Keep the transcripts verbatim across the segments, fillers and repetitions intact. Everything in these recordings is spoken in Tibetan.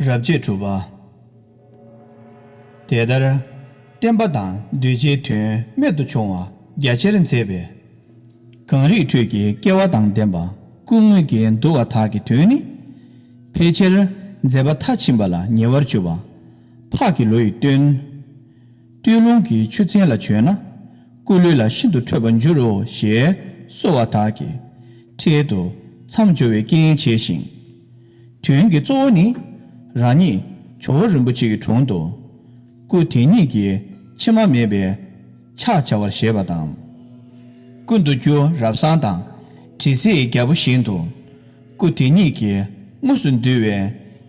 རབ་བྱེད་དྲུག་པ། དེ་ལྟར་བསྟན་པ་དང་གདུལ་བྱའི་དོན་རྨད་དུ་བྱུང་བ་རྒྱ་ཆེར་མཛད་པས། གངས་རིའི་ཁྲོད་ཀྱི་སྐལ་བ་དང་ལྡན་པ་སྐུ་དངོས་ཀྱིས་འདུལ་བ་དག་གི་དོན་ནི། ཕལ་ཆེར་མཛད་པ་མཐར་ཕྱིན་པ་ལ་ཉེ་བར་གྱུར་པ། འཕགས་ཀྱི་ལོ་ཡི་སྟོན། སྟོད་ལུང་གི་ཆུ་ཚན་ལ་བྱོན་ན། སྐུ་ལུས་ལ་ཤིན་ཏུ་འཕྲོད་པར་འགྱུར་རོ་ཞེས་གསོལ་བ་དག་གིས། འཕྲལ་དུ་མཚམས་སྦྱོར་བའི་རྐྱེན་བྱས་ཤིང་། དོན་གྱི་གཙོ་བོ་ནི། རང་ཉིད་ཇོ་བོ་རིན་པོ་ཆེའི་དྲུང་དུ། སྐུ་དེ་ཉིད་ཀྱི་ཕྱི་མ་མེད་པའི་ཕྱག་བྱ་བར་བཞེད་པ་དང་། སྐུ་མདོ་རྒྱུད་རབ་གསང་དང་དྲི་ཟའི་རྒྱལ་པོ་བཞིན་དུ། སྐུ་དེ་ཉིད་ཀྱིས་དངོས་སུ་འདུལ་བའི་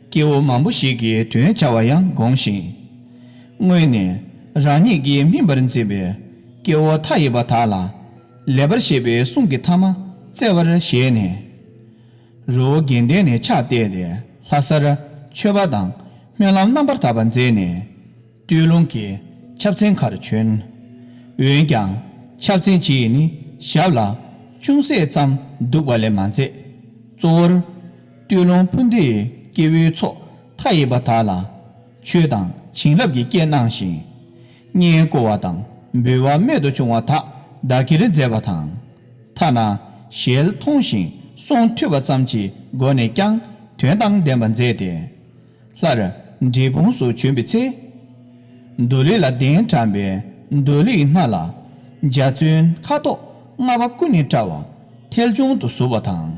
སྐྱེ་བོ་མང་པོ་ཞིག་གི་དོན་བྱ་བ་ཡང་དགོངས་ཤིང་། སྔོན་ནས་རང་ཉིད་ཀྱིས་སྨིན་པར་འཛིན་པའི་སྐྱེ་བོ་མཐའ་ཡས་པ་དག་ལ། ལེགས་པར་བཤད་པའི་གསུང་གི་ཐ་མ་བསྩལ་བར་བཞེད་ནས། རི་བོ་དགེ་ལྡན་ནས་ཕྱག་བཏབ་སྟེ་ལྷ་སར་མཆོད་པ་དང་སྨོན་ལམ་རྣམ་པར་དག་པ་མཛད་ནས། སྟོད་ལུང་གི་ཆབ་ཚན་ཁར་བྱོན། འོན་ཀྱང་ཆབ་ཚན་གཅིག་ནི་ཞབས་ལ་ཅུང་ཟད་ཙམ་འདུག་པ་ལས་མ་མཛད། གཙོ་བོར་སྟོད་ལུང་ཕུ་མདའི་སྐྱེ་བོའི་ཚོགས་མཐའ་ཡས་པ་དག་ལ་ཆོས་དང་བྱིན་རླབས་ཀྱི་སྐྱེས་གནང་ཞིང་། བསྙེན་བཀུར་བ་དང་འབུལ་བ་རྨད་དུ་བྱུང་བ་དག་བདག་གིར་མཛད་པ་དང་། ཐ་ན་ཞལ་མཐོང་ཞིང་གསུང་ཐོས་པ་ཙམ་གྱི་སྒོ་ནས་ཀྱང་དོན་དང་ལྡན་པ་མཛད་དེ། སླར་འབྲས་སྤུངས་སུ་བྱོན་པའི་ཚེ། མདོ་ལུས་ལ་གདན་དྲངས་པའི་མདོ་ལུས་སྣ་ལ་འཇའ་ཚོན་ཁ་དོག་ལྔ་པ་ཀུན་ནས་བཀྲ་བ་ཐལ་བྱུང་དུ་གཟིགས་པ་དང་།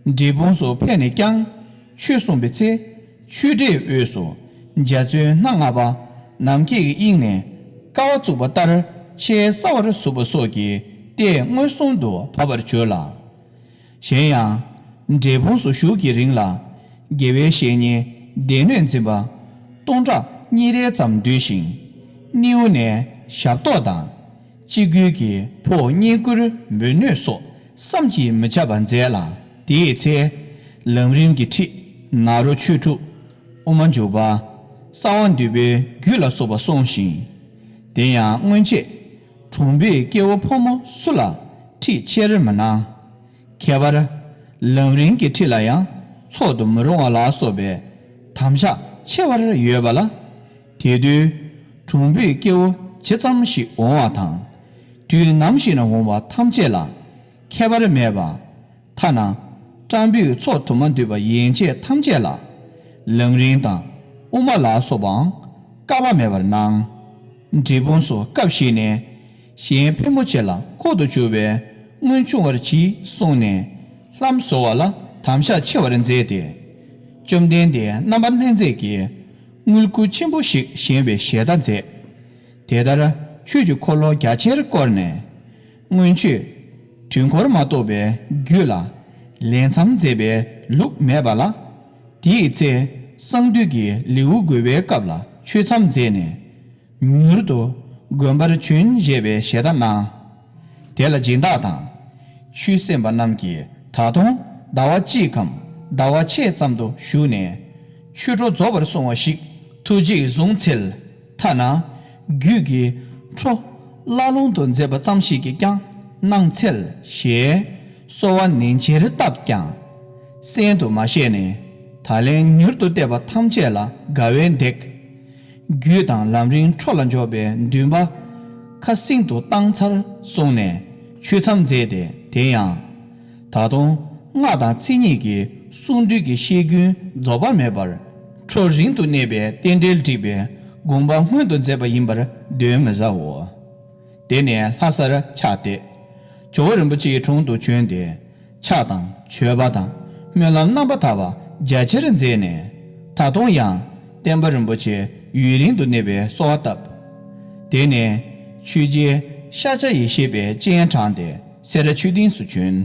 འབྲས་སྤུངས་སུ་ཕེབས་ནས་ཀྱང་ཆོས་གསུངས་པའི་ཚེ། ཆོས་འབྲེལ་དབུས་སུ་འཇའ་ཚོན་སྣ་ལྔ་པ་ནམ་མཁའི་དབྱིངས་ནས་ཀ་བ་བཙུགས་པ་ལྟར་ཕྱེད་གསལ་བར་གཟིགས་པ་སོགས་ཀྱི་ལྟས་མངོན་སུམ་དུ་བབས་པར་གྱུར་ལ། གཞན་ཡང་། འབྲས་སྤུངས་སུ་བཞུགས་ཀྱི་རིང་ལ། དགེ་བའི་བཤེས་གཉེན་སྡེ་སྣོད་འཛིན་པ་སྟོང་ཕྲག་གཉིས་རེ་ཙམ་འདུས་ཤིང་། སྣེའུ་ནས་ཞབས་ཏོག་དང་། སྤྱི་སྒོས་ཀྱི་ཕོགས་བསྙེན་བཀུར་འབུལ་སྣོད་སོགས་བསམ་གྱིས་མི་ཁྱབ་པ་མཛད་ལ། དེའི་ཚེ། ལམ་རིམ་གྱི་ཁྲིད་ནཱ་རོ་ཆོས་དྲུག་དབུ་མ་འཇུག་པ། གསང་བ་འདུས་པའི་རྒྱུད་ལ་སོགས་པ་གསུངས་ཤིང་། དེ་ཡང་སྔོན་ཆད་གྲུང་པོས་སྐྱེ་བོ་ཕོ་མོ་སུ་ལ་ཁྲིད་ཆེར་མི་གནང་། ཁྱད་པར་ལམ་རིམ་གྱི་ཁྲིད་ལ་ཡང་ཚོགས་སུ་མི་རུང་བ་ལ་སོགས་པའི་དམ་བཞག་ཆེ་བར་ཡོད་པ་ལ། དེ་དུས་གྲུང་པོས་སྐྱེ་བོ་ཇི་ཙམ་ཞིག་འོང་བ་དང་། དུས་ནམ་ཞིག་ན་འོང་བ་ཐམས་ཅད་ལ་ཁྱད་པར་མེད་པ། ཐ་ན་སྤྲང་པོས་ཚོགས་དུ་མ་འདུས་པ་ཡན་ཆད་ཐམས་ཅད་ལ་ལམ་རིམ་དང་དབུ་མ་ལ་སོགས་པའང་བཀག་པ་མེད་པར་གནང་། འབྲས་སྤུངས་སུ་སྐབས་ཤིག་ནས། གཞན་ཕལ་མོ་ཆེ་ལ་ལྐོག་ཏུ་གྱུར་པའི་སྔོན་ཆུང་བར་གྱིས་གསུངས་ནས། ལྷམ་བཟོ་བ་ལ་དམ་བཞག་ཆེ་བར་མཛད་དེ། བཅོམ་ལྡན་འདས་རྣམ་པར་སྣང་མཛད་ཀྱི་དངུལ་ཁུར་ཆེན་པོ་ཞིག་བཞེངས་པའི་ཞལ་ཏ་མཛད། དེ་ལྟར་ཆོས་ཀྱི་འཁོར་ལོ་རྒྱ་ཆེར་བསྐོར་ནས། སྔོན་ཆད་དུས་འཁོར་མ་གཏོགས་པའི་རྒྱུད་ལ་ལས་མཚམས་མཛད་པའི་ལུགས་མེད་པ་ལ། དེའི་ཚེ་གསང་འདུས་ཀྱི་ལེའུ་དགུ་པའི་སྐབས་ལ་ཆོས་མཚམས་མཛད་ནས། མྱུར་དུ་དགོན་པར་བྱོན་ཞེས་པའི་ཞལ་ཏ་གནང་། དེ་ལ་སྦྱིན་བདག་དང་ཆོས་སེམས་པ་རྣམས་ཀྱིས་ད་དུང་ཟླ་བ་གཅིག་གམ་ཟླ་བ་ཕྱེད་ཙམ་དུ་བཞུགས་ནས་ཆོས་འཕྲོ་རྫོགས་པར་སོང་བ་ཞིག་ཐུགས་རྗེས་བཟུང་འཚལ། ཐ་ན་རྒྱུད་ཀྱི་འཕྲོ་བརླག་ལུང་དུ་མཛད་པ་ཙམ་ཞིག་གིས་ཀྱང་གནང་འཚལ་ཞེས་གསོལ་བ་ནན་ཆེར་བཏབ་ཀྱང་། གསན་དུ་མ་བཞེས་ནས་ད་ལན་མྱུར་དུ་བལྟས་པ་ཐམས་ཅད་ལ་དགའ་བས་འདེགས། རྒྱུད་དང་ལམ་རིམ་འཕྲོ་ལ་འཇོག་པའི་འདུན་པ་ཁ་སིང་དུ་བཏང་ཚར་གསུངས་ནས་ཆོས་མཚམས་མཛད་དེ། དེ་ཡང་ད་དུང་སྔགས་དང་མཚན་ཉིད་ཀྱི་གསུང་སྒྲོས་ཀྱི་བཤད་རྒྱུན་རྫོགས་པ་མེད་པར་འཕྲོ་རིང་དུ་གནས་པའི་རྟེན་འབྲེལ་བསྒྲིགས་པའི་དགོངས་པ་སྔོན་དུ་མཛད་པ་ཡིན་པར་གདོན་མི་ཟའོ། དེ་ནས་ལྷ་སར་ཕྱག་བཏབ། ཇོ་བོ་རིན་པོ་ཆེའི་དྲུང་དུ་བྱོན་ཏེ། ཕྱག་དང་མཆོད་པ་དང་སྨོན་ལམ་རྣམ་པར་དག་པ་རྒྱ་ཆེར་མཛད་ནས། ད་དུང་ཡང་བསྟན་པ་རིན་པོ་ཆེ་ཡུན་རིང་དུ་གནས་པའི་གསོལ་བ་བཏབ། དེ་ནས་ཆོས་རྗེ་ཤཱཀྱ་ཡེ་ཤེས་པའི་སྤྱན་དྲངས་ཏེ་སེ་ར་ཆོས་སྡིངས་སུ་བྱོན།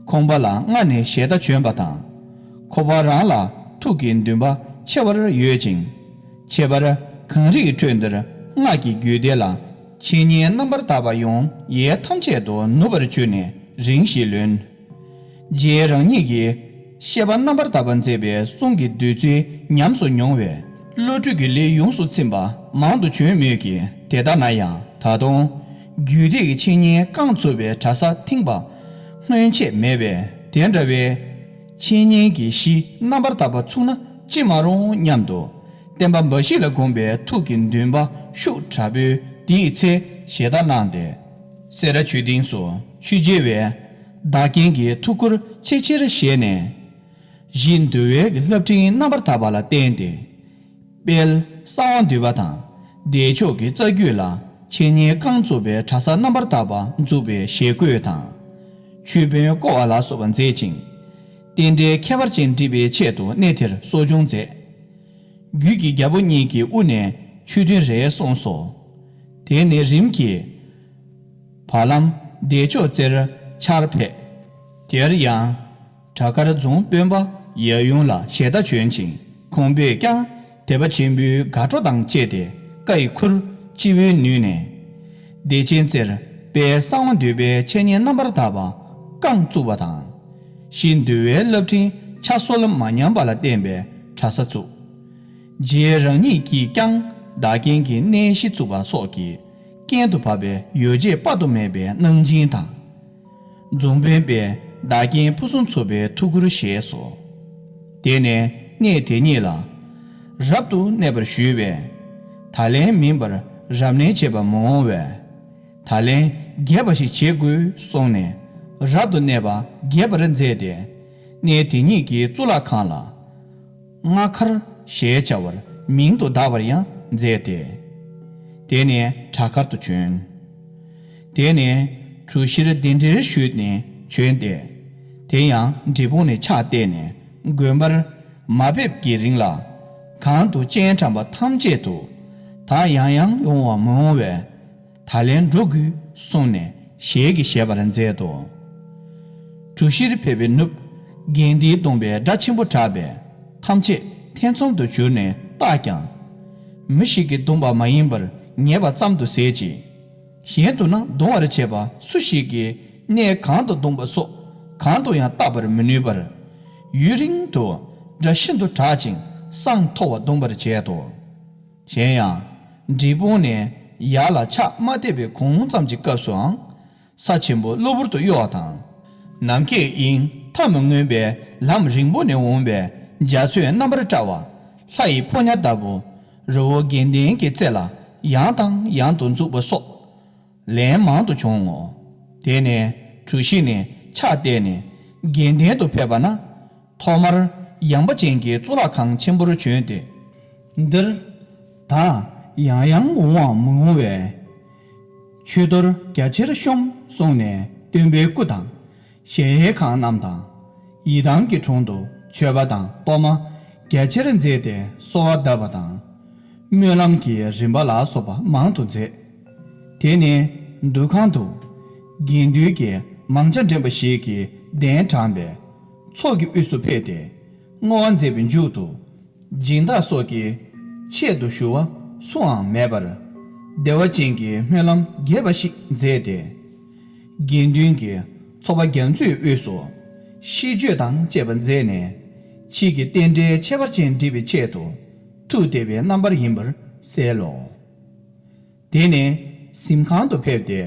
ཁོང་པ་ལ་སྔ་ནས་ཞལ་ཏ་བྱོན་པ་དང་། ཁོ་པ་རང་ལ་ཐུགས་ཀྱི་འདུན་པ་ཆེ་བར་ཡོད་ཅིང་། ཁྱད་པར་གངས་རིའི་ཁྲོད་འདིར་སྔགས་ཀྱི་རྒྱུད་སྡེ་ལ་འཆད་ཉན་རྣམ་པར་དག་པ་ཡང་ཡལ་ཐམས་ཅད་དུ་ནུབ་པར་གྱུར་ནས་རིང་ཞིག་ལོན། རྗེ་རང་ཉིད་ཀྱིས་བཤད་པ་རྣམ་པར་དག་པ་མཛད་པའི་གསུང་གི་བདུད་རྩི་ཉམས་སུ་མྱོང་བས། བློ་གྲོས་ཀྱི་ལས་ཡོངས་སུ་ཚིམ་པ་མང་དུ་བྱོན་མོད་ཀྱི། དེ་ལྟ་ན་ཡང་ད་དུང་རྒྱུད་སྡེ་གི་འཆད་ཉན་རྐང་ཚུགས་པའི་གྲྭ་ས་ཐིང་པ་སྔོན་ཆད་མེད་པས། དེ་འདྲ་བའི་འཆད་ཉན་གྱི་གཞི་རྣམ་པར་དག་པ་ཚུགས་ན། ཅི་མ་རུང་སྙམ་དུ། བསྟན་པ་འབའ་ཞིག་ལ་དགོངས་པའི་ཐུགས་ཀྱི་འདུན་པ་ཤུགས་དྲག་པོས་དེའི་ཚེ་ཞལ་ཏ་གནང་སྟེ། སེ་ར་ཆོས་སྡིངས་སུ་ཆོས་རྗེ་བས་བདག་རྐྱེན་གྱི་ཐུགས་ཁུར་ཆེས་ཆེར་བཞེས་ནས། གཞི་འདུལ་བའི་རླབས་ཕྲེང་རྣམ་པར་དག་པ་ལ་བརྟེན་ཏེ། དཔལ་གསང་བ་འདུས་པ་དང་བདེ་མཆོག་གི་རྩ་རྒྱུད་ལ་འཆད་ཉན་རྐང་བཙུགས་པའི་གྲྭ་ས་རྣམ་པར་དག་པ་འཛུགས་པའི་ཞལ་བཀོད་དང་། ཆོས་དཔོན་བསྐོ་བ་ལ་སོགས་པ་མཛད་ཅིང་། རྟེན་འབྲེལ་ཁྱད་པར་ཅན་འགྲིག་པའི་ཆེད་དུ་གནས་དེར་གསོ་སྦྱོང་མཛད། རྒྱུད་ཀྱི་རྒྱལ་པོ་གཉིས་ཀྱི་དབུ་ནས་ཆོས་ཐུན་རེ་གསུངས་སོ། དེ་ནས་རིམ་གྱིས། བར་ལམ་བདེ་མཆོག་རྩེར་ཆར་ཕེབས། དེར་ཡང་། བྲག་དཀར་རྫོང་དཔོན་པོ་ཡབ་ཡུམ་ལ་ཞལ་ཏ་བྱོན་ཅིང་ཁོང་པས་ཀྱང་དད་པ་ཆེན་པོའི་དགའ་སྤྲོ་དང་བཅས་ཏེ་བཀའ་ཡི་ཁུར་སྤྱི་བོས་ནུས་ནས། བདེ་ཆེན་རྩེར་དཔལ་གསང་བ་འདུས་པའི་འཆད་ཉན་རྣམ་པར་དག་པ་རྐང་བཙུགས་པ་དང་། གཞི་འདུལ་བའི་རླབས་ཕྲེང་ཆ་སོལ་མ་ཉམས་པ་ལ་བརྟེན་པའི་གྲྭ་ས་བཙུགས། རྗེ་རང་ཉིད་ཀྱིས་ཀྱང་བདག་རྐྱེན་གྱི་གནས་གཞི་བཙུགས་པ་སོགས་ཀྱི་རྐྱེན་དུ་བབས་པའི་ཡོ་བྱད་དཔག་ཏུ་མེད་པའི་གནང་སྦྱིན་དང་། རྫོང་དཔོན་པས་བདག་རྐྱེན་ཕུན་སུམ་ཚོགས་པའི་ཐུགས་ཁུར་བཞེས་སོ། དེ་ནས་གནས་དེ་ཉིད་ལ་རབ་ཏུ་གནས་པར་ཞུས་པས། ད་ལན་མིན་པར་རབ་གནས་བྱེད་པ་མི་འོང་བས། ད་ལན་རྒྱས་པ་ཞིག་བྱེད་དགོས་གསུངས་ནས་རབ་ཏུ་གནས་པ་རྒྱས་པར་མཛད་དེ། གནས་དེ་ཉིད་ཀྱི་གཙུག་ལག་ཁང་ལ། སྔགས་མཁར་ཞེས་བྱ་བར་མིང་དུ་གདགས་པར་ཡང་མཛད་དེ། དེ་ནས་བྲག་དཀར་དུ་བྱོན། དེ་ནས་གྲུ་བཞིར་གདན་འདྲེན་ཞུས་ནས་བྱོན་ཏེ། དེ་ཡང་འབྲས་སྤུངས་ནས་ཕྱག་བཏབ་ནས་དགོན་པར་མ་ཕེབས་ཀྱི་རིང་ལ། གང་དུ་སྤྱན་དྲངས་པ་ཐམས་ཅད་དུ། ད་ཡང་ཡང་ཡོང་བ་མི་འོང་བས། ད་ལན་འགྲོ་དགོས་གསུངས་ནས་ཞལ་གྱིས་བཞེས་པར་མཛད་དོ། གྲུ་བཞིར་ཕེབས་པའི་ནུབ། དགེ་ལྡན་སྡོམ་པའི་སྒྲ་ཆེན་པོ་གྲགས་པས་ཐམས་ཅད་ཐེ་ཚོམ་དུ་གྱུར་ནས་བརྟགས་ཀྱང་། མི་ཞིག་གིས་བརྡུངས་པ་མ་ཡིན་པར་ཉེས་པ་ཙམ་དུ་ཟད་ཅིང་། གཞན་དུ་ན་རྡུང་བར་བྱེད་པ་སུ་ཞིག་གིས་གནས་གང་དུ་བརྡུངས་པ་སོགས་གང་དུ་ཡང་བརྟག་པར་མི་ནུས་པར། ཡུན་རིང་དུ་སྒྲ་ཤིན་ཏུ་གྲགས་ཅིང་བསང་མཐོ་བ་བརྡུངས་པར་བྱེད་དོ། གཞན་ཡང་། འབྲས་སྤུངས་ནས་ཡར་ལ་ཕྱག་མ་བཏབ་པའི་གོང་ཙམ་གྱི་སྐབས་སུའང་། ས་ཆེན་པོ་གློ་བུར་དུ་གཡོ་བ་དང་། ནམ་མཁའི་དབྱིངས་མཐའ་མི་མངོན་པའི་ལམ་རིང་པོ་ནས་འོངས་པའི་རྒྱ་མཚོས་རྣམ་པར་བཀྲ་བ། ལྷ་ཡི་ཕོ་ཉ་ལྟ་བུ། རི་བོ་དགེ་ལྡན་གྱི་རྩེ་ལ་ཡང་དང་ཡང་དུ་འཛུགས་པ་སོགས། ལན་མང་དུ་བྱུང་ངོ་། དེ་ནས་གྲུ་བཞི་ནས་ཕྱག་བཏབ་ནས་དགེ་ལྡན་དུ་ཕེབས་པ་ན། ཐོག་མར་ཡངས་པ་ཅན་གྱི་གཙུག་ལག་ཁང་ཆེན་པོར་བྱོན་ཏེ། འདིར་ད་ཡང་ཡང་འོང་བ་མི་འོང་བས། མཆོད་གཏོར་རྒྱ་ཆེར་ཤོམས་གསུངས་ནས་སྟོན་པའི་སྐུ་དང་། གཞལ་ཡས་ཁང་རྣམས་དང་། ཡི་དམ་གྱི་དྲུང་དུ་མཆོད་པ་དང་གཏོར་མ་རྒྱ་ཆེར་མཛད་དེ་གསོལ་བ་གདབ་པ་དང་། སྨོན་ལམ་གྱི་རིམ་པ་ལ་སོགས་པ་མང་དུ་མཛད། དེ་ནས་འདུ་ཁང་དུ་དགེ་འདུན་གྱི་མང་ཇ་འདྲེན་པ་ཞིག་གིས་གདན་དྲངས་པས་ཚོགས་ཀྱི་དབུས་སུ་ཕེབས་ཏེ་བསྔོ་བ་མཛད་པའི་མཇུག་ཏུ། སྦྱིན་བདག་སོགས་ཀྱི་ཆེད་དུ་ཞུ་བ་སུའང་མེད་པར། བདེ་བ་ཅན་གྱི་སྨོན་ལམ་རྒྱས་པ་ཞིག་མཛད་དེ། དགེ་འདུན་གྱི་ཚོགས་པ་རྒྱ་མཚོའི་དབུས་སུ་ཤིས་བརྗོད་དང་བཅས་པ་མཛད་ནས། ཕྱིས་ཀྱི་རྟེན་འབྲེལ་ཁྱད་པར་ཅན་འགྲིག་པའི་ཆེད་དུ་ཐུགས་དད་པའི་རྣམ་པར་ཡིན་པར་གསལ་ལོ། དེ་ནས་གཟིམ་ཁང་དུ་ཕེབས་ཏེ་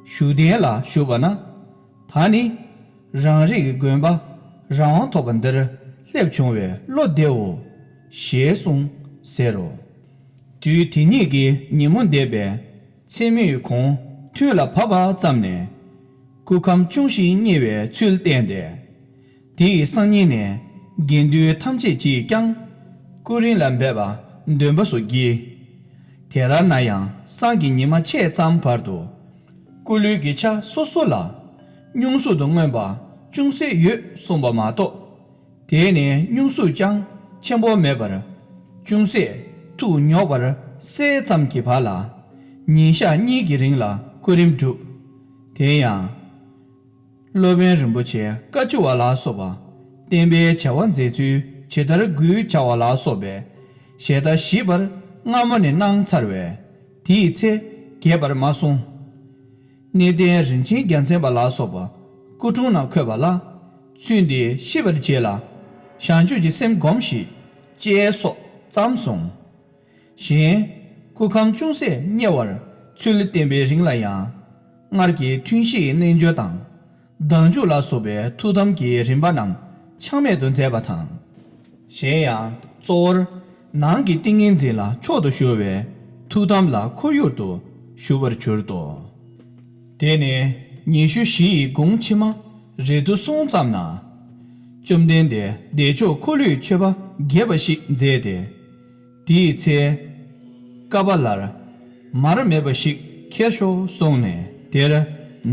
བཞུགས་གདན་ལ་བཞུགས་པ་ན། ད་ནི་རང་རིགས་ཀྱི་དགོན་པ་རང་དབང་ཐོབ་པ་འདིར་སླེབས་བྱུང་བས་བློ་བདེའོ། ཞེས་གསུངས་ཟེར་རོ། དུས་དེ་ཉིད་ཀྱི་ཉིན་མོ་འདས་པའི་མཚན་མོའི་གུང་ཐུན་ལ་བབ་པ་ཙམ་ནས་སྐུ་ཁམས་ཅུང་ཞིག་བསྙིལ་བའི་ཚུལ་བསྟན་ཏེ། དེ་ཡི་སང་ཉིན་ནས་དགེ་འདུན་ཐམས་ཅད་ཀྱིས་ཀྱང་སྐུ་རིམ་ལ་འབད་པ་འདོན་པ་སོགས་བགྱིས། དེ་ལྟར་ན་ཡང་སང་གི་ཉི་མ་ཆད་ཙམ་བར་དུ་སྐུ་ལུས་ཀྱི་ཆ་སོ་སོ་ལ་སྙུང་གཟུགས་དུ་མངོན་པ་ཅུང་ཟད་ཡོད་གསུངས་པ་མ་གཏོགས། དེ་ནས་སྙུང་གཟུགས་ཀྱང་ཆེན་པོ་མེད་པར་ཅུང་ཟད་ཐུག་ཉོག་པར་གསལ་ཙམ་གྱི་བར་ལ་ཉིན་ཞག་གཉིས་ཀྱི་རིང་ལ་སྐུ་རིམ་བསྒྲུབས། དེ་ཡང་། སློབ་དཔོན་རིན་པོ་ཆེ་བཀའ་བཅུ་བ་ལ་སོགས་པ་བསྟན་པའི་བྱ་བ་མཛད་ཚུལ་ཇི་ལྟར་དགོས་བྱ་བ་ལ་སོགས་པའི་ཞལ་ཏ་ཞིབ་པར་སྔ་མོ་ནས་གནང་ཚར་བས་དེའི་ཚེ་རྒྱས་པར་མ་གསུངས། གནས་བརྟན་རིན་ཆེན་རྒྱལ་མཚན་པ་ལ་སོགས་པ་སྐུ་དྲུང་ན་འཁོད་པ་ལ་ཚུལ་འདི་ཤེས་པར་བྱས་ལ་བྱང་ཆུབ་ཀྱི་སེམས་སྒོམས་ཤིག་ཅེས་སོགས་བརྩམས་སོང་། གཞན། སྐུ་ཁམས་ཅུང་ཟད་བསྙིལ་བར་ཚུལ་བསྟན་པའི་རིང་ལ་ཡང་། སྔར་གྱི་ཐུན་བཞིའི་རྣལ་འབྱོར་དང་། བདག་འཇུག་ལ་སོགས་པའི་ཐུགས་དམ་གྱི་རིམ་པ་རྣམས་ཆག་མེད་དུ་མཛད་པ་དང་། གཞན་ཡང་ གཙོ་བོར་ནང་གི་ཏིང་ངེ་འཛིན་ལ་མཆོག་ཏུ་གྱུར་པའི་ཐུགས་དམ་ལ་ཁོར་ཡུག་ཏུ་ཞུགས་པར་གྱུར་ཏོ། དེ་ནས་ཉི་ཤུ་བཞི་ཡི་དགུང་ཕྱི་མ་རེ་དུས་སོང་ཙམ་ན། བཅོམ་ལྡན་འདས་བདེ་མཆོག་འཁོར་ལོའི་མཆོད་པ་རྒྱས་པ་ཞིག་མཛད་དེ། དེའི་ཚེ། ཀ་པཱ་ལར་མར་མེད་པ་ཞིག་ཁྱེར་ཤོག་གསུངས་ནས་དེར་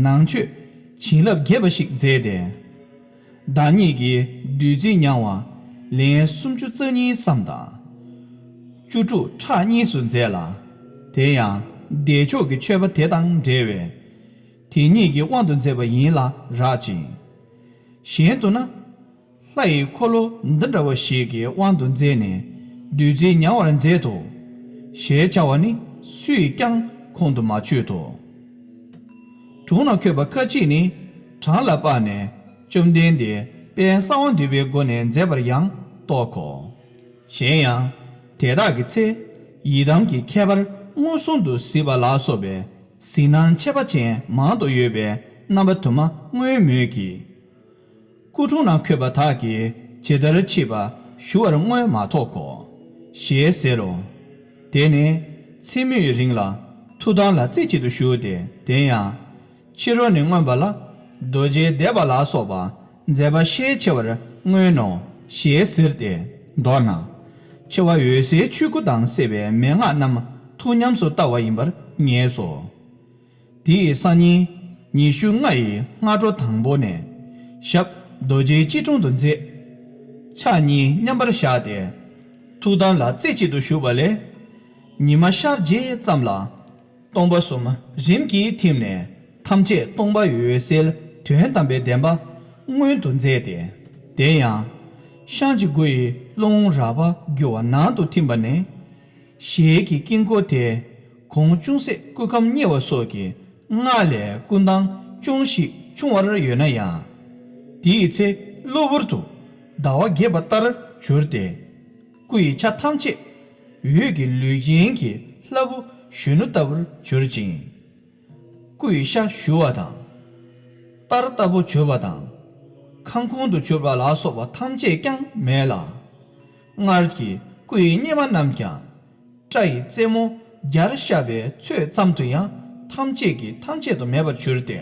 ནང་མཆོད་བྱིན་རླབས་རྒྱས་པ་ཞིག་མཛད་དེ། བདག་ཉིད་ཀྱིས་བདུད་རྩི་མྱང་བ་ལན་སུམ་ཅུ་རྩ་གཉིས་སམ་དང་། བཅུ་དྲུག་ཕྲག་གཉིས་སུ་མཛད་ལ། དེ་ཡང་བདེ་མཆོག་གི་མཆོད་པ་དེ་དང་འབྲེལ་བའི་དེ་ཉིད་ཀྱི་དབང་དུ་མཛད་པ་ཡིན་ལ་རག་ཅིང་། གཞན་དུ་ན། ལྷ་ཡི་འཁོར་ལོ་འདི་འདྲ་བ་ཞིག་གི་དབང་དུ་མཛད་ནས་བདུད་རྩི་མྱང་བར་མཛད་དོ། ཞེས་བྱ་བ་ནི་སུས་ཀྱང་ཁོང་དུ་མ་ཆུད་དོ། དྲུང་ན་འཁོད་པ་ཁ་ཅིག་ནི་བྲང་ལ་སྤར་ནས་བཅོམ་ལྡན་འདས་དཔལ་གསང་བ་འདུས་པའི་སྒོ་ནས་མཛད་པར་ཡང་རྟོག་གོ། གཞན་ཡང་དེ་དག་གི་ཚེ་ཡི་དམ་གྱི་ཁྱད་པར་མངོན་སུམ་དུ་གཟིགས་པ་ལ་སོགས་པའི་གཟིགས་སྣང་ཁྱད་པར་ཅན་མང་དུ་ཡོད་པའི་རྣམ་པ་དུ་མ་མངོན་མོད་ཀྱི། སྐུ་དྲུང་ན་འཁོད་པ་དག་གིས་ཇི་ལྟར་མཆིས་པ་ཞུ་བར་མངོན་མ་ཐོགས་གོ། ཞེས་ཟེར་རོ། དེ་ནས་མཚན་མོའི་རིང་ལ་ཐུགས་དམ་ལ་རྩེ་གཅིག་ཏུ་བཞུགས་ཏེ་དེ་ཡང་ཕྱི་རོལ་ནས་མངོན་པ་ལ་རྡོ་རྗེའི་བཟླས་པ་ལ་སོགས་པ་མཛད་པ་ཤས་ཆེ་བར་མངོན་ནོ་ཞེས་ཟེར་ཏེ། མདོར་ན། འཆི་བ་འོད་གསལ་ཆོས་སྐུ་དང་བསྲེས་པའི་མན་ངག་རྣམས་ཐུགས་ཉམས་སུ་བསྟར་བ་ཡིན་པར་ངེས་སོ། དེའི་སང་ཉིན་ཉི་ཤུ་ལྔ་ཡི་སྔ་དྲོ་དང་པོ་ནས་ཞབས་རྡོ་རྗེའི་སྐྱིལ་ཀྲུང་དུ་མཛད། ཕྱག་གཉིས་མཉམ་པར་བཞག་སྟེ་ཐུགས་དམ་ལ་རྩེ་གཅིག་ཏུ་བཞུགས་པ་ལས། ཉི་མ་ཤར་རྗེས་ཙམ་ལ་སྟོང་པ་གསུམ་རིམ་གྱིས་ཐིམ་ནས་ཐམས་ཅད་སྟོང་པ་འོད་གསལ་དོན་དམ་པའི་བདེན་པ་མངོན་དུ་མཛད་དེ། དེ་ཡང་ཤངས་ཀྱི་མགོ་ཡི་ཀློང་རལ་པ་རྒྱུ་བ་ནང་དུ་ཐིམ་པ་ནས། ཞལ་གྱི་དཀྱིལ་འཁོར་དེ་གོང་ཅུང་ཟད་སྐུ་ཁམས་བསྙེལ་བ་སོགས་ཀྱི་སྔགས་ལས་སྐུ་མདངས་ཅུང་ཞིག་ཆུང་བར་ཡོད་ན་ཡང་། དེའི་ཚེ་གློ་བུར་དུ་ཟླ་བ་རྒྱས་པ་ལྟར་གྱུར་ཏེ། སྐུ་ཡི་ཆ་ཐམས་ཅད་འོད་ཀྱི་ལུས་རྒྱན་གྱི་ལྷ་བུ་གཞོན་ནུ་ལྟ་བུར་གྱུར་ཅིང་། སྐུ་ཡི་ཤ་ཞུ་བ་དང་། གཏར་ལྟ་བུ་གྱུར་པ་དང་། ཁང་ཁུང་དུ་གྱུར་པ་ལ་སོགས་པ་ཐམས་ཅད་ཀྱང་མེད་ལ། སྔར་གྱི་སྐུ་ཡི་སྙེ་མ་རྣམས་ཀྱང་། སྐྲ་ཡི་རྩེ་མོ་བརྒྱར་བཤགས་པའི་ཚོད་ཙམ་དུ་ཡང་ཐམས་ཅད་ཀྱིས་ཐམས་ཅད་དུ་མེད་པར་གྱུར་ཏེ།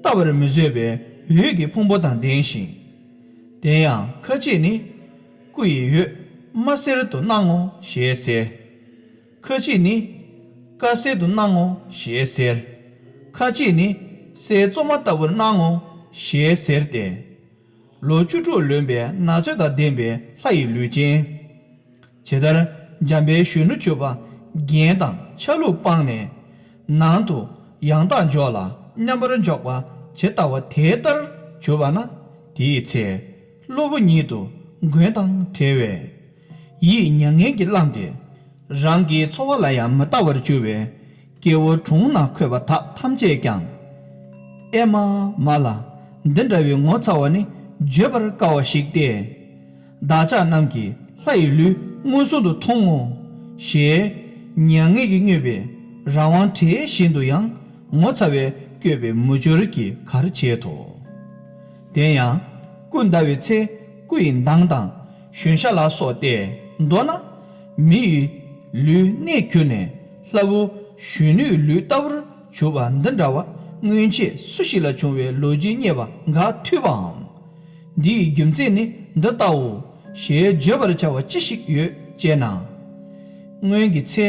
བལྟ་བར་མི་བཟོད་པའི་འོད་ཀྱི་ཕུང་པོ་དང་ལྡན་ཞིང་། དེ་ཡང་ཁ་ཅིག་ནི། སྐུ་ཡི་འོད་དམར་སེར་དུ་སྣང་ངོ་ཞེས་ཟེར། ཁ་ཅིག་ནི། དཀར་སེར་དུ་སྣང་ངོ་ཞེས་ཟེར། ཁ་ཅིག་ནི། གསེར་བཙོ་མ་ལྟ་བུར་སྣང་ངོ་ཞེས་ཟེར་ཏེ། ལོ་བཅུ་དྲུག་ལོན་པའི་ན་ཚོད་དང་ལྡན་པའི་ལྷ་ཡི་ལུས་ཅན། ཇི་ལྟར་འཇམ་དཔལ་གཞོན་ནུ་གྱུར་པ་རྒྱན་དང་ཆ་ལུགས་སྤངས་ནས། ནང་དུ་ཡང་དག་འཇོག་ལ་མཉམ་པར་འཇོག་པ་ཇི་ལྟ་བ་དེ་ལྟར་གྱུར་པ་ན་དེའི་ཚེ། གློ་བུར་ཉིད་དུ་མགོན་དང་བྲལ་བས། ཡིད་མྱ་ངན་གྱིས་བརླམས་ཏེ། རང་གི་འཚོ་བ་ལ་ཡང་མི་ལྟ་བར་གྱུར་པའི་སྐྱེ་བོ་གྲོང་ན་འཁོད་པ་དག་ཐམས་ཅད་ཀྱང་། ཨེ་མ་མ་ལ། འདི་འདྲ་བའི་ངོ་ཚ་བ་ནི་བརྗོད་པར་དཀའ་བ་ཞིག་སྟེ། བདག་ཅག་རྣམས་ཀྱིས་ལྷ་ཡི་ལུས་མངོན་སུམ་དུ་མཐོང་ངོ་། ཞེས་མྱ་ངན་གྱིས་མྱོས་པའི་རང་དབང་བྲལ་བཞིན་དུ་ཡང་ངོ་ཚ་བས་བསྐྱོད་པའི་མུ་ཅོར་གྱིས་གར་བྱེད་དོ། དེ་ཡང་སྐུ་འདའ་བའི་ཚེ་སྐུ་ཡི་མདངས་དང་གཞོན་ཤ་ལ་སོགས་ཏེ། མདོར་ན་མི་ཡི་ལུས་གནས་གྱུར་ནས་ལྷ་བུ་གཞོན་ནུའི་ལུས་ལྟ་བུར་གྱུར་པ་འདི་འདྲ་བ་སྔོན་ཆད་སུ་ཞིག་ལ་བྱུང་བའི་ལོ་རྒྱུས་རྙེད་པ་འགའ་ཐོས་པའམ། འདི་ཡི་རྒྱུ་མཚན་ནི་འདི་ལྟའོ་ཞེས་བརྗོད་པར་བྱ་བ་ཅི་ཞིག་ཡོད་ཅེ་ན། སྔོན་གྱི་ཚེ།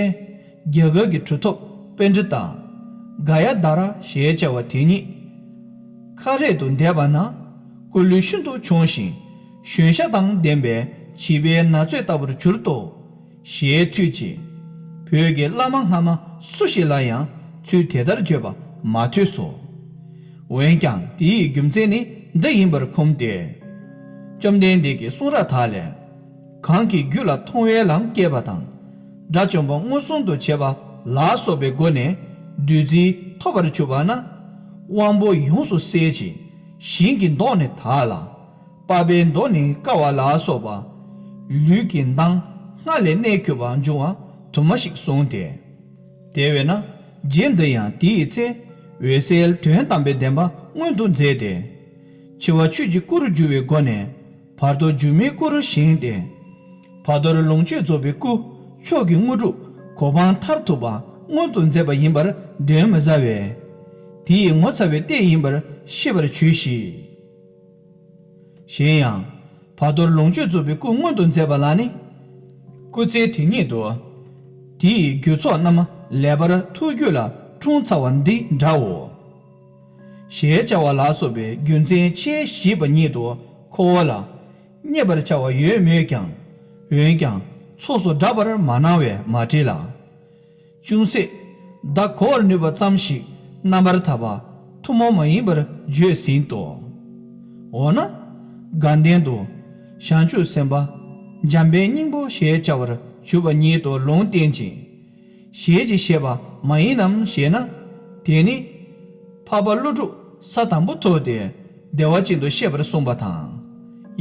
རྒྱ་གར་གྱི་གྲུབ་ཐོབ་པཎྜི་ཏ། ག་ཡ་དྷ་ར་ཞེས་བྱ་བ་དེ་ཉིད། ཁ་རས་དུ་བསྡད་པ་ན་སྐུ་ལུས་ཤིན་ཏུ་ཆུང་ཞིང་གཞོན་ཤ་དང་ལྡན་པའི་བྱིས་པའི་ན་ཚོད་ལྟ་བུར་གྱུར་ཏོ། ཞེས་ཐོས་ཀྱི། བོད་ཀྱི་བླ་མ་སྔ་མ་སུ་ཞིག་ལ་ཡང་ཚུལ་དེ་ལྟར་བརྗོད་པ་མ་ཐོས་སོ། འོན་ཀྱང་དེའི་རྒྱུ་མཚན་ནི་འདི་ཡིན་པར་ཁོམ་སྟེ། བཅོམ་ལྡན་འདས་ཀྱི་གསུང་རབ་དག་ལས། གང་གི་རྒྱུད་ལ་མཐོང་བའི་ལམ་སྐྱེས་པ་དང་། དགྲ་བཅོམ་པ་མངོན་སུམ་དུ་བྱེད་པ་ལ་སོགས་པའི་སྒོ་ནས་བདུད་རྩི་ཐོབ་པར་གྱུར་པ་ན། དབང་པོ་ཡོངས་སུ་གསལ་ཞིང་ཞིང་གི་མདོག་ནི་དག་ལ། པགས་པའི་མདོག་ནི་དཀར་བ་ལ་སོགས་པ། ལུས་ཀྱི་མདངས་སྔར་ལས་གནས་གྱུར་པ་འབྱུང་བ་དུ་མ་ཞིག་གསུངས་ཏེ། དེ་བས་ན་རྗེ་འདི་ཡང་དེའི་ཚེ་འོད་གསལ་དོན་དམ་པའི་བདེན་པ་མངོན་དུ་མཛད་དེ། འཆི་བ་ཆོས་ཀྱི་སྐུ་རུ་གྱུར་པའི་སྒོ་ནས་བར་དོ་སྒྱུ་མའི་སྐུ་རུ་བཞེངས་ཏེ། བར་དོར་ལོངས་སྤྱོད་རྫོགས་པའི་སྐུ། མཆོག་གི་དངོས་གྲུབ་གོ་འཕང་མཐར་ཐུག་པ་མངོན་དུ་མཛད་པ་ཡིན་པར་གདོན་མི་ཟ་བས། དེ་ཡི་ངོ་མཚར་བའི་ལྟས་ཡིན་པར་ཤེས་པར་གྱིས་ཤིག། གཞན་ཡང་། བར་དོར་ལོངས་སྤྱོད་རྫོགས་པའི་སྐུ་མངོན་དུ་མཛད་པ་ལ་ནི། སྐུ་ཚེ་དེ་ཉིད་དུ། དེ་ཡི་རྒྱུ་ཚོགས་རྣམས་ལེགས་པར་ཐུགས་རྒྱུད་ལ་འཁྲུངས་ཚར་བ་འདི་འདྲའོ། ཞེས་བྱ་བ་ལ་སོགས་པའི་རྒྱུ་མཚན་ཆེས་ཞིབ་པ་ཉིད་དུ་ཁོ་བོ་ལ་རྙེད་པར་བྱ་བ་ཡོད་མོད་ཀྱང་། འོན་ཀྱང་ཚོགས་སུ་བསྒྲགས་པར་མ་གནང་བས་མ་བྲིས་ལ། ཅུང་ཟད་བརྡ་གོ་བར་ནུས་པ་ཙམ་ཞིག་རྣམ་པར་ཐར་པ་ཐུན་མོང་མ་ཡིན་པར་བརྗོད་ཟིན་ཏོ། འོ་ན། དགའ་ལྡན་དུ། བྱང་ཆུབ་སེམས་དཔའ། འཇམ་དཔལ་སྙིང་པོ་ཞེས་བྱ་བར་གྱུར་པ་ཉིད་དུ་ལུང་བསྟན་ཅིང་། ཞེས་ཀྱི་བཤད་པ་མ་ཡིན་ནམ་ཞེ་ན། དེ་ནི། འཕགས་པ་ཀླུ་སྒྲུབ་ས་དང་པོ་ཐོབ་སྟེ་བདེ་བ་ཅན་དུ་གཤེགས་པར་གསུངས་པ་དང་།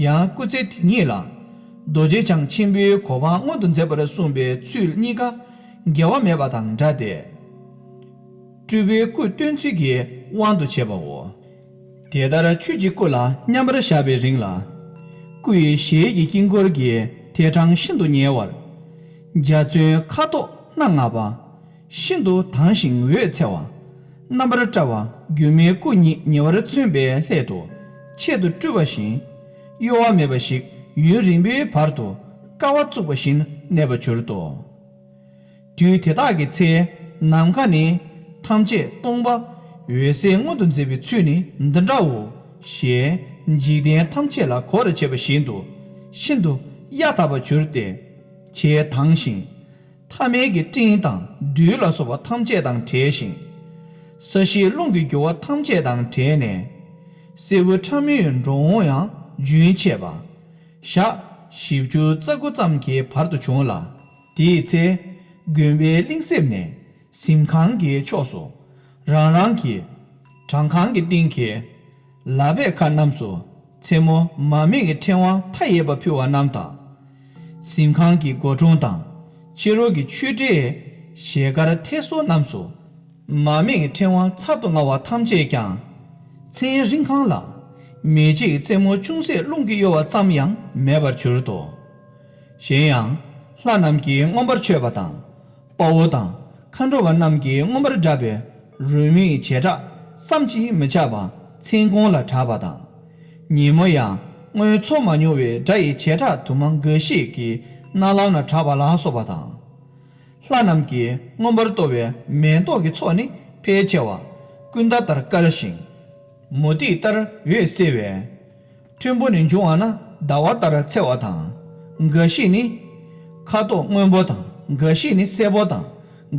ཡང་སྐུ་ཚེ་དེ་ཉིད་ལ། རྡོ་རྗེ་འཆང་ཆེན་པོའི་གོ་འཕང་མངོན་དུ་མཛད་པར་གསུངས་པའི་ཚུལ་གཉིས་ཀ་འགལ་བ་མེད་པ་དང་འདྲ་སྟེ། སྤྲུལ་པའི་སྐུ་སྟོན་ཚུལ་གྱི་དབང་དུ་བྱས་པའོ། དེ་ལྟར་ཆོས་ཀྱི་སྐུ་ལ་མཉམ་པར་བཞག་པའི་རིང་ལ། སྐུ་ཡི་ཞལ་གྱི་དཀྱིལ་འཁོར་གྱི་ཐད་འཕྲང་ཤིན་ཏུ་ཉེ་བར། འཇའ་ཚོན་ཁ་དོག་སྣ་ལྔ་པ། ཤིན་ཏུ་དྭངས་ཤིང་འོད་འཚེར་བ། རྣམ་པར་བཀྲ་བ་སྒྱུ་མའི་སྐུ་ཉིད་ཉེ་བར་མཚོན་པའི་སླད་དུ་ཆེད་དུ་སྤྲུལ་པ་བཞིན། གཡོ་བ་མེད་པ་ཞིག་ཡུན་རིང་པོའི་བར་དུ་ཀ་བ་བཙུགས་པ་བཞིན་གནས་པར་གྱུར་ཏོ། དུས་དེ་དག་གི་ཚེ་ནམ་མཁའ་ནི་ཐམས་ཅད་སྟོང་པ་འོད་གསལ་མངོན་དུ་མཛད་པའི་ཚུལ་ནི་འདི་འདྲའོ། ཞེས་འཇིག་རྟེན་ཐམས་ཅད་ལ་གོ་བར་བྱེད་པ་བཞིན་དུ་ཤིན་ཏུ་གཡའ་དག་པར་གྱུར་ཏེ། ཆེས་དྭངས་ཤིང་། ཐ་མལ་གྱི་སྤྲིན་དང་རྡུལ་ལ་སོགས་པ་ཐམས་ཅད་དང་བྲལ་ཞིང་། ས་གཞིའི་རླུང་གི་རྒྱུ་བ་ཐམས་ཅད་དང་བྲལ་ནས། སེར་པོ་ཕྲ་མོའི་འགྲོ་འོང་ཡང་རྒྱུན་ཆད་པ། ཞག་བཞི་བཅུ་རྩ་དགུ་ཙམ་གྱི་བར་དུ་བྱུང་ལ། དེའི་ཚེ་དགོན་པའི་གླིང་གསེབ་ནས་གཟིམ་ཁང་གི་ཕྱོགས་སུ་རང་རང་གི་བྲང་ཁང་གི་སྟེང་གི་ལག་པའི་ཁ་རྣམས་སུ་མཚན་མོ་མར་མེ་གི་ཕྲེང་བ་མཐའ་ཡས་པ་ཕུལ་བ་རྣམས་དང་། གཟིམ་ཁང་གི་སྒོ་དྲུང་དང་ཕྱི་རོལ་གྱི་ཆོས་སྒྲའི་ཞལ་དཀར་ཐེབས་སོ་རྣམས་སུ་མར་མེ་གི་ཕྲེང་བ་ཚར་དུ་དངར་བ་ཐམས་ཅད་ཀྱང་། མཚན་རིང་ཁང་ལ་མེ་ལྕེ་ཡི་རྩེ་མོ་ཅུང་ཟད་རླུང་གིས་གཡོ་བ་ཙམ་ཡང་མེད་པར་གྱུར་ཏོ། གཞན་ཡང་། ལྷ་རྣམས་ཀྱིས་མངོན་པར་མཆོད་པ་དང་། དཔའ་བོ་དང་མཁའ་འགྲོ་བ་རྣམས་ཀྱིས་མངོན་པར་བསྒྲགས་པའི་རོལ་མོའི་བྱེ་བྲག་བསམ་གྱིས་མི་ཁྱབ་པ་མཚན་གུང་ལ་གྲགས་པ་དང་། ཉིན་མོ་ཡང་སྔོན་ཚོར་མ་མྱོང་བའི་སྒྲ་ཡི་བྱེ་བྲག་དུ་མ་འགའ་ཞིག་གི་རྣ་ལམ་ལ་གྲགས་པ་ལ་སོགས་པ་དང་། ལྷ་རྣམས་ཀྱིས་མངོན་པར་གཏོར་བའི་མེ་ཏོག་གི་ཚོགས་ནི་ཕལ་ཆེ་བ་ཀུན་ད་ལྟར་དཀར་ཞིང་། མུ་ཏིག་ལྟར་འོད་གསལ་བས། མཐོན་པོ་ནས་འབྱུང་བ་ན་ཟླ་བ་ལྟར་འཚེར་བ་དང་། འགའ་ཞིག་ནི་ཁ་དོག་སྔོན་པོ་དང་། འགའ་ཞིག་ནི་སེར་པོ་དང་།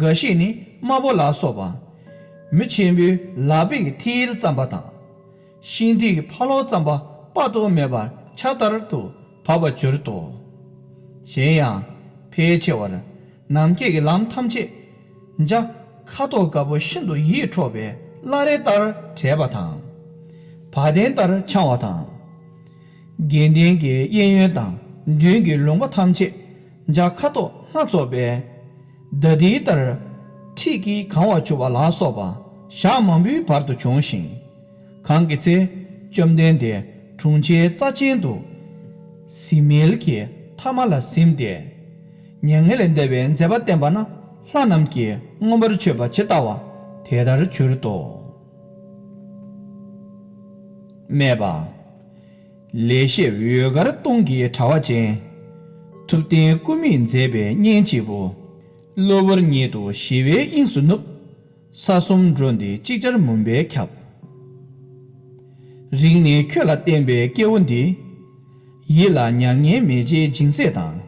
འགའ་ཞིག་ནི་དམར་པོ་ལ་སོགས་པ། མི་ཆེན་པོའི་ལག་པའི་མཐིལ་ཙམ་པ་དང་། ཤིང་རྟའི་ཕ་ལོག་ཙམ་པ་དཔག་ཏུ་མེད་པར་ཆར་ལྟར་དུ་བབས་པར་གྱུར་ཏོ། གཞན་ཡང་ཕལ་ཆེ་བར་ནམ་མཁའི་ལམ་ཐམས་ཅད་འཇའ་ཁ་དོག་དཀར་པོ་ཤིན་ཏུ་ཡིད་འཕྲོག་པའི་བླ་རེ་ལྟར་བྲེས་པ་དང་། བ་དན་ལྟར་འཕྱང་བ་དང་། དགེ་ལྡན་གྱི་གཡས་གཡོན་དང་མདུན་གྱི་ལུང་པ་ཐམས་ཅད་འཇའ་ཁ་དོག་སྣ་ཚོགས་པའི་ལྡ་ལྡིའི་ལྟར་འཁྲིགས་ཀྱིས་གང་བར་གྱུར་པ་ལ་སོགས་པ་ཞག་མང་པོའི་བར་དུ་བྱུང་ཞིང་། གང་གི་ཚེ་བཅོམ་ལྡན་འདས་གྲོང་ཁྱེར་རྩ་ཅན་དུ་གཟིམ་མལ་གྱི་མཐའ་མ་ལ་གཟིམས་ཏེ། མྱ་ངན་ལས་འདས་པའི་མཛད་པ་བསྟན་པ་ན་ལྷ་རྣམས་ཀྱིས་མངོན་པར་མཆོད་པ་ཇི་ལྟ་བ་དེ་ལྟར་གྱུར་ཏོ། སྨྲས་པ། ལེགས་བཤད་འོད་དཀར་སྟོང་གི་དྲ་བ་ཅན། ཐུབ་བསྟན་སྐུ་མིས་མཛད་པའི་གཉེན་གཅིག་པུ། གློ་བུར་ཉིད་དུ་ཞི་བའི་དབྱིངས་སུ་ནུབ། ས་གསུམ་འགྲོ་འདི་ཅིག་ཅར་མུན་པས་ཁྱབ། རིང་ནས་ཁྱོད་ལ་བསྟན་པའི་སྐྱེ་བོ་འདི། ཡིད་ལ་མྱ་ངན་མེ་ལྕེའི་སྦྱིན་སྲེག་དང་།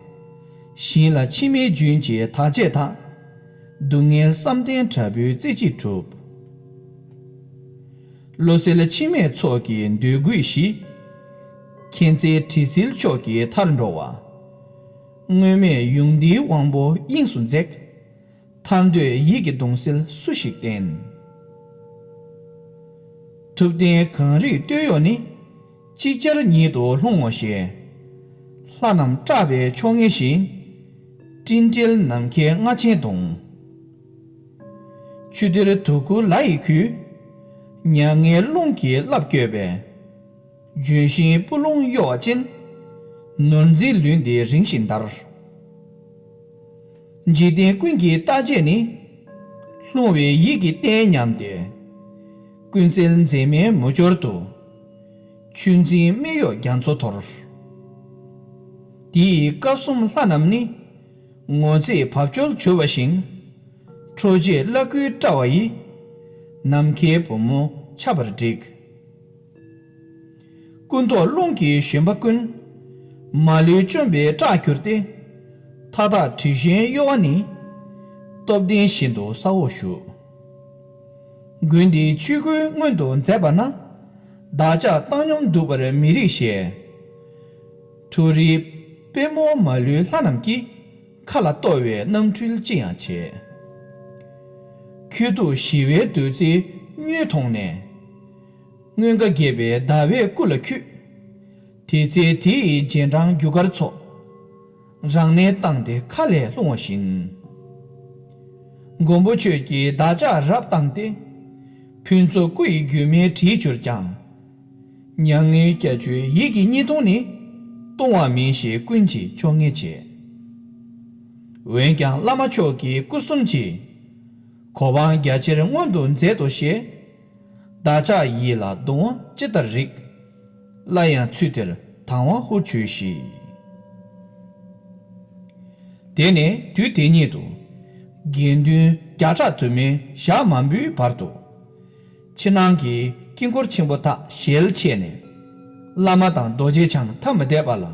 བཞིན་ལ་མཆི་མའི་རྒྱུན་གྱིས་དག་བྱེད་དག། སྡུག་བསྔལ་བསམ་གཏན་དྲག་པོའི་རྩེ་གཅིག་གྲུབ། བློ་གསལ་འཆི་མེད་ཚོགས་ཀྱིས་འདོད་དགུའི་གཞི། མཁྱེན་བརྩེ་དྲི་ཟིལ་མཆོག་གིས་མཐར་འགྲོ་བ། དངོས་མེད་ཡོངས་འདུའི་དབང་པོ་དབྱིངས་སུ་འཛེགས། ཐར་འདོད་ཡིད་ཀྱི་གདུང་སེལ་སུ་ཞིག་བསྟེན། ཐུབ་བསྟན་གངས་རིའི་སྟོད་གཡོགས་ནི། ཅིག་ཅར་ཉིད་དུ་ལྷུང་ངོ་ཞེས། ལྷ་རྣམས་སྐྲག་པའི་ཆོ་ངེ་བཞིན། སྤྲིན་བྲལ་ནམ་མཁའི་རྔ་ཆེན་གདུང་། ཆུ་གཏེར་དུ་ཁུར་ལ་ཡི་ཁུལ། མྱ་ངན་རླུང་གིས་རླབས་བསྐྱོད་པས། ལྗོན་ཤིང་སྤུ་ལོང་གཡོ་བ་ཅན། ནོར་འཛིན་ལུས་འདི་རིང་ཞིང་འདར། འཇིག་རྟེན་ཀུན་གྱི་རྟག་བརྒྱད་ནི། ལྷུང་བའི་ཡིད་ཀྱི་རྟེན་ཉམས་ཏེ། ཀུན་གསལ་མཛེས་མའི་མུ་ཅོར་དུ། ཆུ་འཛིན་སྨད་གཡོགས་རྒྱ་མཚོ་འཐོར། དེ་ཡི་སྐབས་གསུམ་ལྷ་རྣམས་ནི། ངོ་མཚར་བབ་ཅོལ་བྱུང་བ་བཞིན། ཁྲོ་ཆས་བླ་སྐུའི་དཔྲལ་བ་ཡིས། ནམ་མཁའི་བུ་མོ་ཁྱབ་པར་བསྒྲིགས། སྐུ་མདོག་རླུང་གི་བཞོན་པ་ཀུན། མ་ལུས་བཅོམ་པའི་སྐྲར་གྱུར་ཏེ། མཐའ་དག་དྲི་བཞོན་གཡོ་བ་ནི། སྟོབས་ལྡན་བཞིན་དུ་ས་འོག་བཞུགས། དགུན་འདི་ཆོས་སྐུའི་སྔོན་དུ་མཛད་པ་ན། བདག་ཅག་བཏང་སྙོམས་འདུག་པར་མི་རིགས་ཞེས། མཐོ་རིས་པདྨོ་མ་ལུས་ལྷ་རྣམས་ཀྱིས། མཁའ་ལ་གཏོར་བའི་རྣམ་འཕྲུལ་ཅི་ཡང་བྱེད། ཁྱོད་ཐུགས་ཞི་བའི་བདུད་རྩིའི་མྱོས་མཐོང་ནས། མངོན་དགའ་རྒྱས་པའི་ཟླ་བས་སྐུ་ལ་འཁྱུད། དེ་ཚེ་དེ་ཡི་རྗེས་འབྲང་རྒྱུ་སྐར་ཚོགས། རང་གནས་བཏང་སྟེ་མཁའ་ལས་ལྷུང་བ་བཞིན། མགོན་པོ་ཁྱོད་ཀྱིས་བདག་ཅག་རབ་བཏང་སྟེ། ཕུན་ཚོགས་སྐུ་ཡི་རྒྱུད་སྨིན་བྲིས་གྱུར་ཀྱང་། མྱ་ངན་སྐྱབས་བཅོལ་ཡིད་ཀྱི་གཉིས་སྟོང་ནི། སྟོང་བ་མིན་ཞེས་ཀུན་གྱིས་ཆོ་ངེས་བྱེད། འོན་ཀྱང་བླ་མ་མཆོག་གི་སྐུ་གསུམ་གྱི། གོ་འཕང་རྒྱ་ཆེར་མངོན་དུ་མཛད་དོ་ཞེས། བདག་ཅག་ཡིད་ལ་གདུང་བ་ཅི་ལྟར་རིགས། སླར་ཡང་ཚུལ་དེར་དང་བ་ཧུར་བྱོས་ཤིག། དེ་ནས་དུས་དེ་ཉིད་དུ། དགེ་འདུན་བརྒྱ་ཕྲག་དུ་མའི་ཞག་མང་པོའི་བར་དུ། ཕྱི་ནང་གི་དཀྱིལ་འཁོར་ཆེན་པོ་དག་ཞལ་ཕྱེ་ནས། བླ་མ་དང་རྡོ་རྗེ་འཆང་ཐ་མི་དད་པ་ལ།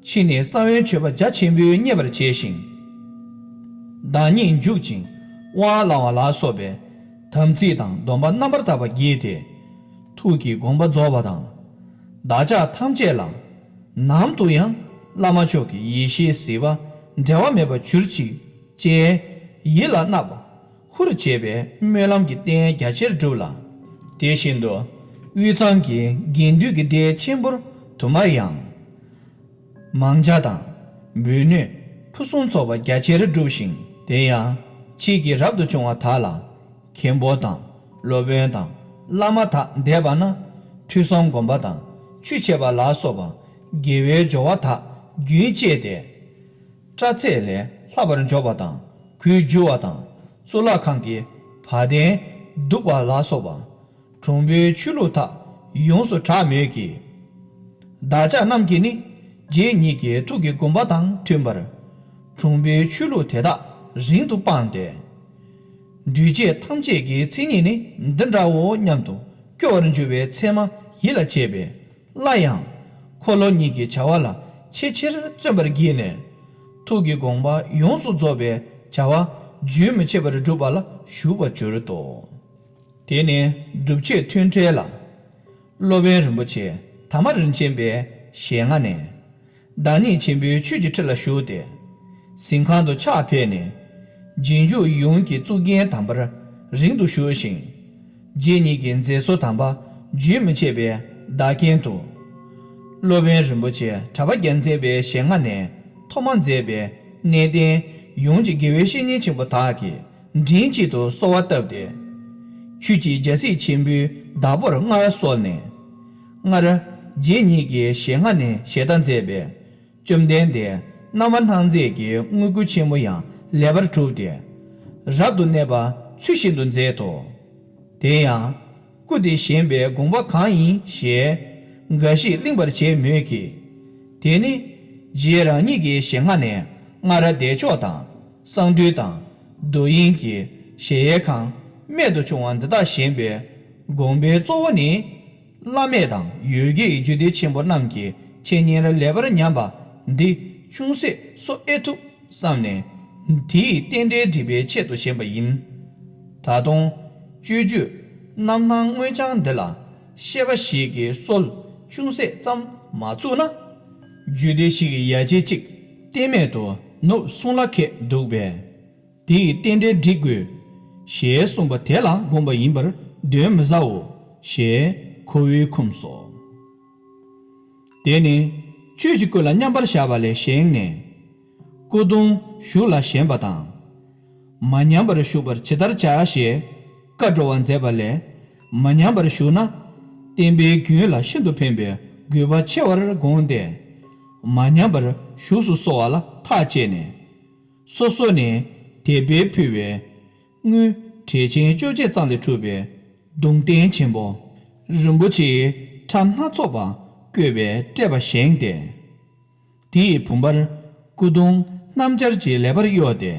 ཕྱི་ནས་གསང་བའི་མཆོད་པ་རྒྱ་ཆེན་པོས་མཉེས་པར་བྱས་ཤིང་། བདག་ཉིད་འཇུག་ཅིང་དབང་བླང་བ་ལ་སོགས་པའི་དམ་ཚིག་དང་སྡོམ་པ་རྣམ་པར་དག་པ་བགྱིས་ཏེ། ཐུགས་ཀྱི་དགོངས་པ་རྫོགས་པ་དང་། བདག་ཅག་ཐམས་ཅད་ལ། ནམ་དུ་ཡང་བླ་མ་མཆོག་གི་ཡེ་ཤེས་གཟིགས་པ་འབྲལ་བ་མེད་པར་གྱུར་ཅིག་ཅེས་ཡིད་ལ་བརྣག་པ་ཧུར་བྱས་པའི་སྨོན་ལམ་གྱི་རྟེན་རྒྱ་ཆེར་བསྒྲུབས་ལ། དེ་བཞིན་དུ་དབུས་གཙང་གི་དགེ་འདུན་གྱི་སྡེ་ཆེན་པོར་དུ་མར་ཡང་། མང་ཇ་དང་། འབུལ་ནོད་ཕུན་སུམ་ཚོགས་པ་རྒྱ་ཆེར་བསྒྲུབས་ཤིང་། དེ་ཡང་ཕྱིས་ཀྱི་རབ་ཏུ་བྱུང་བ་དག་ལ། མཁན་པོ་དང་སློབ་དཔོན་དང་བླ་མ་དག་འདས་པ་ན། ཐོས་བསམ་སྒོམ་པ་དང་ཆོས་འཆད་པ་ལ་སོགས་པ་དགེ་བའི་སྦྱོར་བ་དག་རྒྱུན་བཅད་དེ། སྐྲ་ཚེས་ལས་ལྷག་པར་འཇོག་པ་དང་གོས་བསྒྱུར་བ་དང་གཙུག་ལག་ཁང་གི་བ་དན་བདུག་པ་ལ་སོགས་པ། གྲུང་པོའི་ཆོས་ལུགས་དག་ཡོངས་སུ་དྲག་མོད་ཀྱི། བདག་ཅག་རྣམས་ཀྱིས་ནི་རྗེ་ཉིད་ཀྱི་ཐུགས་ཀྱི་དགོངས་པ་དང་མཐུན་པར། གྲུང་པོའི་ཆོས་ལུགས་དེ་དག་རིང་དུ་སྤངས་ཏེ། འདུས་བྱས་ཐམས་ཅད་ཀྱི་མཚན་ཉིད་ནི་འདི་འདྲའོ་སྙམ་དུ་སྐྱོ་བར་འགྱུར་བའི་མཚན་མ་ཡིད་ལ་བྱེད་པས། སླར་ཡང་འཁོར་ལོ་གཉིས་ཀྱི་བྱ་བ་ལ་ཆེས་ཆེར་བརྩོན་པར་བགྱིས་ནས། ཐུགས་ཀྱི་དགོངས་པ་ཡོངས་སུ་རྫོགས་པའི་བྱ་བ་རྒྱུན་མི་འཆད་པར་བསྒྲུབ་པ་ལ་ཞུགས་པར་གྱུར་ཏོ། དེ་ནས་སྒྲུབ་མཆོད་ཐོན་འཕྲལ་ལ། སློབ་དཔོན་རིན་པོ་ཆེ་དར་མ་རིན་ཆེན་པའི་ཞལ་སྔ་ནས། བདག་ཉིད་ཆེན་པོའི་ཆོས་ཀྱི་ཁྲི་ལ་བཞུགས་ཏེ། གཟིམ་ཁང་དུ་ཕྱག་ཕེབས་ནས། རྗེས་འཇུག་ཡོངས་ཀྱི་གཙུག་རྒྱན་དམ་པར་རིང་དུ་བཞུགས་ཤིང་། རྗེ་ཉིད་ཀྱི་མཛད་སྲོལ་དམ་པ་རྒྱུན་མི་འཆད་པའི་བདག་རྐྱེན་དུ། སློབ་དཔོན་རིན་པོ་ཆེ་གྲགས་པ་རྒྱལ་མཚན་པའི་ཞལ་སྔ་ནས་ཐོག་མར་མཛད་པའི་གནས་བརྟན་ཡོངས་ཀྱི་དགེ་བའི་བཤེས་གཉེན་ཆེན་པོ་དག་གིས་མགྲིན་གཅིག་ཏུ་གསོལ་བ་བཏབ་སྟེ། ཆོས་ཀྱི་རྒྱལ་སྲིད་ཆེན་པོའི་བདག་པོར་སྔར་གསོལ་ནས། སྔར་རྗེ་ཉིད་ཀྱི་ཞལ་སྔ་ནས་ཞལ་ཏ་མཛད་པའི་བཅོམ་ལྡན་འདས་རྣམ་པར་སྣང་མཛད་ཀྱི་དངོས་སྐུ་ཆེན་པོ་ཡང་ལེགས་པར་གྲུབ་སྟེ། རབ་ཏུ་གནས་པ་ཚུལ་བཞིན་དུ་མཛད་དོ། དེ་ཡང་སྐུ་དེ་བཞེངས་པའི་དགོངས་པ་གང་ཡིན་ཞེས་འགའ་ཞིག་གླེང་བར་བྱེད་མོད་ཀྱི། དེ་ནི་རྗེ་རང་ཉིད་ཀྱི་ཞལ་སྔ་ནས་སྔར་བདེ་མཆོག་དང་གསང་འདུས་དང་རྡོ་དབྱིངས་ཀྱི་གཞལ་ཡས་ཁང་རྨད་དུ་བྱུང་བ་འདི་དག་བཞེངས་པའི་དགོངས་པའི་གཙོ་བོ་ནི། བླ་མེད་དང་ཡོ་གྱའི་རྒྱུད་སྡེ་ཆེན་པོ་རྣམས་ཀྱི་འཆད་ཉན་ལ་ལེགས་པར་ཉམས་པ་འདི་ཅུང་ཟད་གསོ་ཨེ་ཐུབ་བསམ་ནས། དེའི་རྟེན་འབྲེལ་འགྲིག་པའི་ཆེད་དུ་བཞེངས་པ་ཡིན། ད་དུང་སྤྱོད་བརྒྱུད་རྣམ་སྣང་མངོན་བྱང་འདི་ལ་བཤད་པ་ཞིག་གི་སྲོལ་ཅུང་ཟད་ཙམ་མ་བཙུགས་ན། རྒྱུད་སྡེ་ཞིག་གི་ཡ་གྱལ་གཅིག་གཏན་མེད་དུ་ནུབ་གསུང་ལ་ཁད་འདུག་པས། དེའི་རྟེན་འབྲེལ་འགྲིག་དགོས། ཞེས་གསུངས་པ་དེ་ལ་དགོངས་པ་ཡིན་པར་གདོན་མི་ཟའོ། ཞེས་ཁོ་བོས་འཁུམས་སོ། དེ་ནི་ཆོས་ཀྱི་སྐུ་ལ་མཉམ་པར་བཞག་པ་ལས་བཞེངས་ནས། སྐུ་གདུང་ཞུགས་ལ་བཞེངས་པ་དང་། མ་ཉམས་པར་བཞུགས་པར་ཇི་ལྟར་བྱ་ཞེས་བཀའ་སྒྲོག་པ་མཛད་པ་ལས། མ་ཉམས་པར་བཞུགས་ན་བསྟན་པའི་རྒྱུན་ལ་ཤིན་ཏུ་ཕན་པའི་དགོས་པ་ཆེ་བར་དགོངས་ཏེ། མ་ཉམས་པར་བཞུགས་སུ་གསོལ་བ་ལ་ཐག་བཅད་ནས། སོ་སོ་ནས་དད་པས་ཕུལ་བའི་དངུལ་བྲེ་ཆེན་བཅོ་བརྒྱད་ཙམ་ལས་གྲུབ་པའི་གདུང་རྟེན་ཆེན་པོ་རིན་པོ་ཆེའི་ཕྲ་སྣ་ཚོགས་པ་བརྐོས་པའི་སྤྲས་པ་བཞེངས་ཏེ། དེའི་བུམ་པར་སྐུ་གདུང་སྣམ་སྦྱར་གྱི་ལེགས་པར་གཡོགས་ཏེ།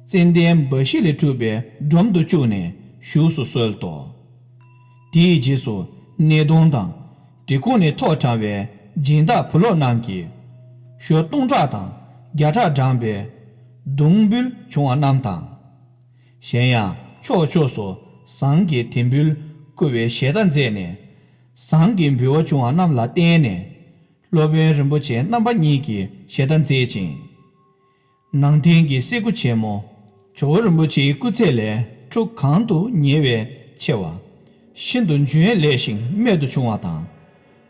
ཙན་དན་འབའ་ཞིག་ལས་གྲུབ་པའི་སྒྲོམ་དུ་བཅུག་ནས་བཞུགས་སུ་གསོལ་ཏོ། དེའི་རྗེས་སུ་ནེའུ་ལྡོང་དང་འབྲི་གུང་ནས་ཐོག་དྲངས་པའི་སྦྱིན་བདག་བུ་སློབ་རྣམས་ཀྱིས་ཞོ་སྟོང་ཕྲག་དང་བརྒྱ་ཕྲག་བགྲངས་པའི་གདུང་འབུལ་བྱུང་བ་རྣམས་དང་། གཞན་ཡང་ཕྱོགས་ཕྱོགས་སུ་ཟངས་ཀྱི་དེད་འབུལ་བསྐུར་བའི་ཞལ་ཏ་མཛད་ནས། ཟངས་ཀྱི་འབུལ་བ་བྱུང་བ་རྣམས་ལ་བརྟེན་ནས། སློབ་དཔོན་རིན་པོ་ཆེ་རྣམ་པ་གཉིས་ཀྱི་ཞལ་ཏ་མཛད་ཅིང་། ནང་རྟེན་གྱི་གསེར་སྐུ་ཆེན་མོ་ཇོ་བོ་རིན་པོ་ཆེའི་སྐུ་ཚད་ལས་ཁྲུ་གང་དུ་ཉེ་བའི་ཆེ་བ། ཤིན་ཏུ་འཇོན་ལེགས་ཤིང་རྨད་དུ་བྱུང་བ་དང་།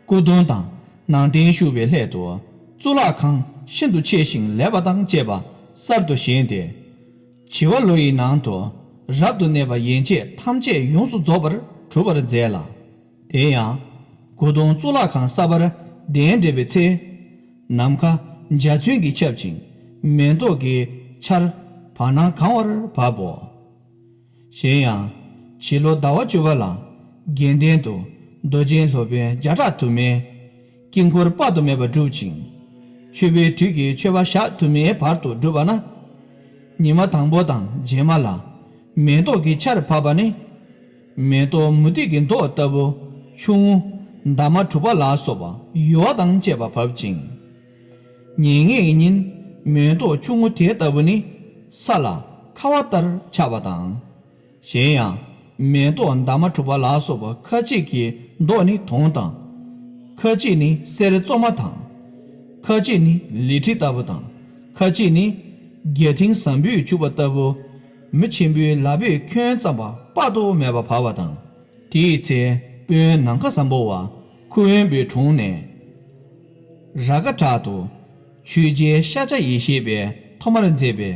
སྐུ་གདུང་དང་ནང་རྟེན་བཞུགས་པའི་སླད་དུ་གཙུག་ལག་ཁང་ཤིན་ཏུ་ཆེ་ཞིང་ལེགས་པ་དང་བཅས་པ་གསར་དུ་བཞེངས་ཏེ། བྱི་བ་ལོ་ཡི་ནང་དུ་རབ་ཏུ་གནས་པ་ཡན་ཆད་ཐམས་ཅད་ཡོངས་སུ་རྫོགས་པར་གྲུབ་པར་མཛད་ལ། དེ་ཡང་སྐུ་གདུང་གཙུག་ལག་ཁང་གསར་པར་གདན་འདྲེན་པའི་ཚེ། ནམ་མཁའ་འཇའ་ཚོན་གྱིས་ཁྱབ་ཅིང་མེ་ཏོག་གི་ཆར་བར་སྣང་གང་བར་བབ་བོ། གཞན་ཡང་། བྱིས་ལོ་ཟླ་བ་བཅུ་པ་ལ་དགེ་ལྡན་དུ་རྡོ་རྗེ་སློབ་དཔོན་བརྒྱ་ཕྲག་དུ་མས་དཀྱིལ་འཁོར་དཔག་ཏུ་མེད་པ་བསྒྲུབ་ཅིང་། མཆོད་པའི་དུས་ཀྱི་མཆོད་པ་ཞག་དུ་མའི་བར་དུ་བསྒྲུབས་པ་ན། ཉི་མ་དང་པོ་དང་རྗེས་མ་ལ་མེ་ཏོག་གི་ཆར་བབས་པ་ནི། མེ་ཏོག་མུ་ཏིག་གི་མདོག་ལྟ་བུ་ཆུང་ངུ་འདབ་མ་དྲུག་པ་ལ་སོགས་པ་ཡུ་བ་དང་བཅས་པ་བབ་ཅིང་། ཉེ་བའི་ཉིན་མེ་ཏོག་ཆུང་ངུ་དེ་ལྟ་བུ་ནི་ས་ལ་ཁ་བ་ལྟར་ཆགས་པ་དང་། གཞན་ཡང་། མེ་ཏོག་འདབ་མ་དྲུག་པ་ལ་སོགས་པ་ཁ་ཅིག་གི་མདོག་ནི་དོང་དང་། ཁ་ཅིག་ནི་གསེར་བཙོ་མ་དང་། ཁ་ཅིག་ནི་ལི་ཁྲི་ལྟ་བུ་དང་། ཁ་ཅིག་ནི་རྒྱ་མཐིང་ཟམ་པས་བྱུགས་པ་ལྟ་བུ། མི་ཆེན་པོའི་ལག་པས་ཁྱོན་བརྩམས་པ་དཔག་ཏུ་མེད་པ་བབས་པ་དང་། དེའི་ཚེ་དཔོན་ནམ་མཁའ་བཟང་པོ་བ་ཁུ་དབོན་པོའི་དྲུང་ནས། ར་ག་བྲག་ཏུ་ཆོས་རྒྱལ་ཤཱཀྱ་ཡེ་ཤེས་པས་ཐོག་མར་མཛད་པའི་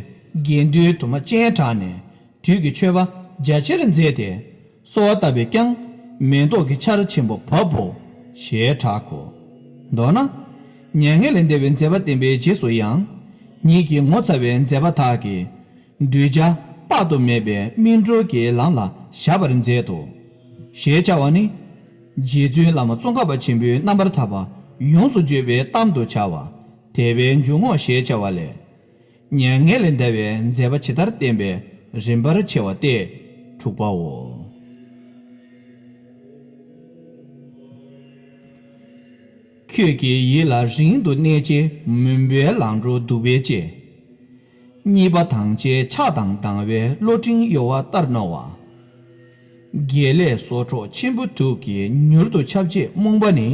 དགེ་འདུན་དུ་མ་སྤྱན་དྲངས་ནས་དུས་ཀྱི་མཆོད་པ་རྒྱ་ཆེར་མཛད་དེ་གསོལ་བ་བཏབ་པས་ཀྱང་མེ་ཏོག་གི་ཆར་ཆེན་པོ་བབ་བོ་ཞེས་གྲག་གོ། མདོར་ན། མྱ་ངན་ལས་འདས་པའི་མཛད་པ་བསྟན་པའི་རྗེས་སུ་ཡང་ཉིད་ཀྱིས་ངོ་མཚར་བའི་མཛད་པ་དག་གིས། གདུལ་བྱ་དཔག་ཏུ་མེད་པའི་སྨིན་གྲོལ་གྱི་ལམ་ལ་བཞག་པར་མཛད་དོ། ཞེས་བྱ་བ་ནི། རྗེ་བཙུན་བླ་མ་ཙོང་ཁ་པ་ཆེན་པོའི་རྣམ་པར་ཐར་པ་ཡོངས་སུ་བརྗོད་པའི་གཏམ་དུ་བྱ་བ། དད་པའི་འཇུག་ངོགས་ཞེས་བྱ་བ་ལས། མྱ་ངན་ལས་འདའ་བའི་མཛད་པ་ཇི་ལྟར་བསྟན་པའི་རིམ་པར་ཕྱེ་བ་སྟེ་དྲུག་པའོ། ཁྱོད་ཀྱི་ཡིད་ལ་རིང་དུ་གནས་བྱའི་མུན་པའི་ལང་གྲོ་གདུག་པས་བཅད། གཉིས་པ་དྭངས་ཆའི་ཆགས་སྡང་སྡང་བའི་གློ་ཕྲེང་གཡོ་བ་ལྟར་རྣོ་བ། དགེ་ལས་སྲོག་འཕྲོག་ཆེན་པོ་དུག་གིས་མྱུར་དུ་ཁྱབ་བྱེད་རྨོངས་པ་ནི།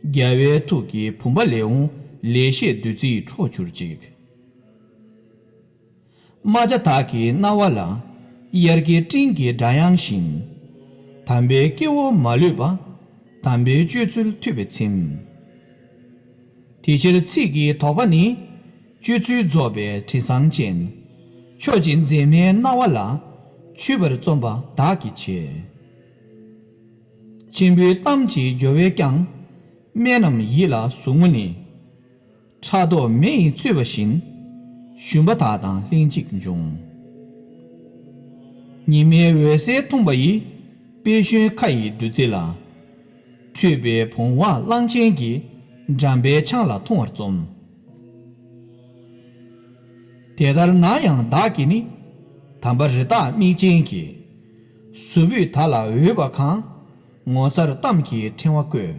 རྒྱལ་བའི་ཐུགས་ཀྱི་བུམ་པ་ལས་འོངས་ལེགས་བཤད་བདུད་རྩིའི་འཕྲོ་གྱུར་ཅིག་རྨ་བྱ་དག་གི་རྣ་བ་ལ། དབྱར་སྐྱེས་སྤྲིན་གྱི་སྒྲ་དབྱངས་བཞིན། དམ་པའི་སྐྱེ་བོ་མ་ལུས་པ། དམ་པའི་སྤྱོད་ཚུལ་ཐུབ་པའི་ཚིམ། དེ་ཕྱིར་ཚིག་གི་དོགས་པ་ནི། སྤྱོད་ཚུལ་རྫོགས་པའི་དྲི་བཟང་ཅན། མཆོག་སྦྱིན་མཛད་མའི་རྣ་བ་ལ། ཆུད་པར་རྩོམ་པ་བདག་གིས་བྱེད། ཆེན་པོའི་གཏམ་གྱི་སྦྱོར་བས་ཀྱང་། སྨན་རྣམས་ཡིད་ལ་ཟུག་རྔུ་ནི། ཕྲག་དོག་མེ་ཡིས་གཙོས་པ་བཞིན། ཞུམ་པ་དག་དང་ལྷན་ཅིག་འབྱུང་། ཉི་མའི་འོད་ཟེར་མཐོང་བ་ཡི། དཔེ་གཞོན་ཁ་ཡི་བདུད་རྩི་ལ། འཁྲུལ་པའི་བུང་བ་གླང་ཆེན་གྱིས། འགྲམ་པའི་ཆང་ལ་འཐུང་བར་རྩོམ། དེ་ལྟར་ན་ཡང་བདག་གིས་ནི། དམ་པ་རི་དྭགས་མིག་ཅན་གྱི། གཟུ་བོས་བདག་ལ་འོས་པ་གང་། ངོ་མཚར་གཏམ་གྱི་ཕྲེང་བ་བཀོད།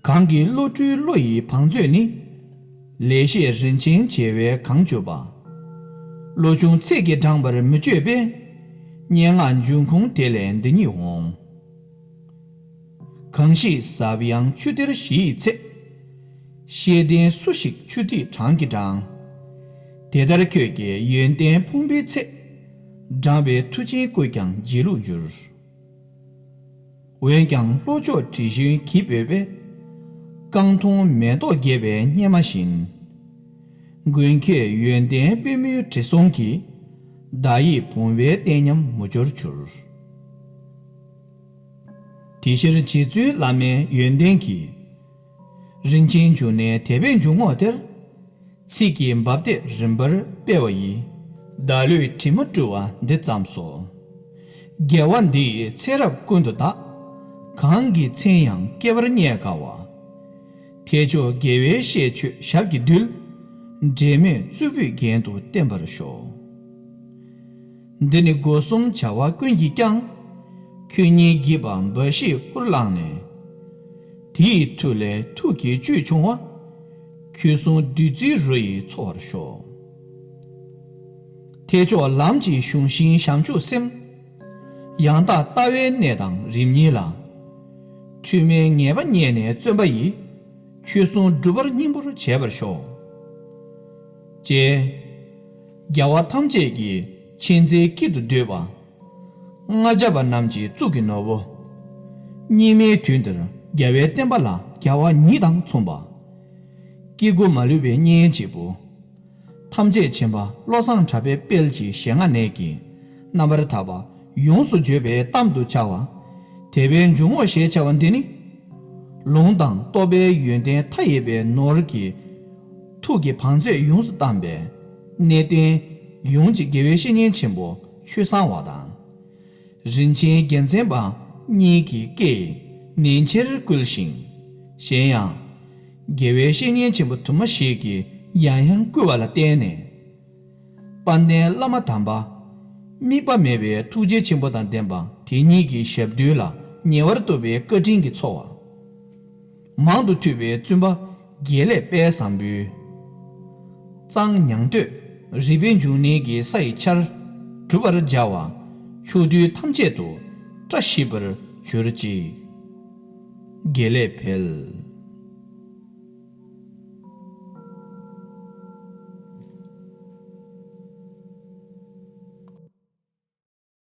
གང་གི་བློ་གྲོས་བློ་ཡི་བང་མཛོད་ནི། ལེགས་བཤད་རིན་ཆེན་བྱེ་བས་གང་གྱུར་པ། བློ་ཆུང་ཚིག་གིས་འགྲངས་པར་མི་སྤྱོད་པས། སྙན་ངག་འབྱུང་ཁུངས་དེ་ལས་འདི་ཉིད་འོང་། གང་ཞིག་ཟབ་ཡངས་ཆུ་གཏེར་བཞི་ཡི་ཚད། ཤེས་ལྡན་སུ་ཞིག་ཆུ་ཐིགས་གྲངས་ཀྱིས་འགྲངས། དེ་ལྟར་ཁྱོད་ཀྱི་ཡོན་ཏན་ཕུང་པོའི་ཚད། བགྲངས་པའི་མཐུ་ཆེན་བཀོད་ཀྱང་བརྗེད་ལུགས་འགྱུར། འོན་ཀྱང་བློ་ལྕོག་དྲི་བཞོན་གྱིས་སྦོས་པས། རྐང་འཐུང་མེ་ཏོག་རྒྱས་པའི་སྙེ་མ་བཞིན། མགོན་ཁྱོད་ཡོན་ཏན་པད་མོའི་དྲི་བསུང་གིས། བདག་ཡིད་བུང་བའི་ལྟས་ཉམས་མུ་ཅོར་གྱུར། དེ་ཕྱིར་རྗེ་བཙུན་བླ་མའི་ཡོན་ཏན་གྱིས། རིན་ཆེན་འབྱུང་གནས་དད་པའི་འཇུག་ངོགས་དེར། ཚིག་གི་འབབ་སྟེགས་རིམ་པར་སྤེལ་བ་ཡིས། བདག་བློའི་དྲི་མ་བཀྲུ་བ་འདི་ཙམ་སོ། རྒྱལ་བ་འདི་ཡི་ཚེ་རབས་ཀུན་ཏུ་བདག་གང་གི་མཚན་ཡང་སྐྱེ་བར་རྙེད་དཀའ་བ། ཐེག་མཆོག་དགེ་བའི་བཤེས་མཆོད་ཞབས་ཀྱི་རྡུལ། འབྲལ་མེད་གཙུག་ཕུད་རྒྱན་དུ་བརྟན་པར་ཤོག། འདི་ནི་སྒོ་གསུམ་བྱ་བ་ཀུན་གྱིས་ཀྱང་། ཁྱོད་ཉིད་བགྱིས་པ་འབའ་ཞིག་ཕུར་བླངས་ནས། དེ་ཡི་མཐུ་ལས་ཐུགས་བསྐྱེད་བཅུད་ཆུང་བ། ཁྱོད་གསུང་བདུད་རྩིའི་རོ་ཡིས་འཚོ་བར་ཤོག། ཐེག་མཆོག་ལམ་གྱི་གཞུང་ཤིང་བྱང་ཆུབ་སེམས། ཡང་དག་ལྟ་བའི་གནད་དང་རིམ་གཉིས་ལ། འཁྲུལ་མེད་ངེས་པ་རྙེད་ནས་བརྩོན་པ་ཡིས། ཆོས་གསུང་སྒྲུབ་པར་སྙིང་པོར་བྱེད་པར་ཤོག། ཅེས། རྒྱལ་བ་ཐམས་ཅད་ཀྱི་མཁྱེན་བརྩེའི་དཀྱིལ་དུ་འདུས་པ། ལྔ་བརྒྱ་པ་རྣམས་ཀྱི་གཙུག་གི་ནོར་བུ། སྙིགས་མའི་དུས་འདིར་རྒྱལ་བའི་བསྟན་པ་ལ་རྒྱལ་བ་ཉིད་དང་མཚུངས་པ། སྐྱེ་དགུ་མ་ལུས་པའི་གཉེན་གཅིག་པུ། ཐམས་ཅད་མཁྱེན་པ་བློ་བཟང་གྲགས་པའི་དཔལ་གྱི་ཞལ་སྔ་ནས་ཀྱི་རྣམ་པར་ཐར་པ་ཡོངས་སུ་བརྗོད་པའི་གཏམ་དུ་བྱ་བ། དད་པའི་འཇུག་ངོགས་ཞེས་བྱ་བ་འདི་ནི། ལུང་དང་རྟོགས་པའི་ཡོན་ཏན་མཐའ་ཡས་པའི་ནོར་གྱི་ཐུགས་ཀྱི་བང་མཛོད་ཡོངས་སུ་གཏམས་པའི་གནས་བརྟན་ཡོངས་ཀྱི་དགེ་བའི་བཤེས་གཉེན་ཆེན་པོ་ཆོས་གསང་བ་དང་། རིན་ཆེན་རྒྱལ་མཚན་པ་གཉིས་ཀྱི་སྐད་ནན་ཆེར་བསྐུལ་ཞིང་། གཞན་ཡང་། དགེ་བའི་བཤེས་གཉེན་ཆེན་པོ་དུ་མ་ཞིག་གིས་ཡང་ཡང་བསྐུལ་བ་ལ་བརྟེན་ནས། དཔལ་ལྡན་བླ་མ་དམ་པ། དམིགས་པ་མེད་པའི་ཐུགས་རྗེ་ཆེན་པོ་དང་ལྡན་པ་དེ་ཉིད་ཀྱི་ཞབས་རྡུལ་ལ་ཉེ་བར་གཏུགས་པའི་བཀའ་དྲིན་གྱི་ཚོགས། མང་དུ་ཐོས་པའི་བཙུན་པ་དགེ་ལེགས་དཔལ་བཟང་པོའི། གཙང་ཉང་སྟོད་རི་པའི་འབྱུང་གནས་ཀྱི་ས་ཡི་ཆར་གྲུབ་པར་སྦྱར་བ་ཕྱོགས་དུས་ཐམས་ཅད་དུ་བཀྲ་ཤིས་པར་གྱུར་ཅིག། དགེ་ལེགས་འཕེལ།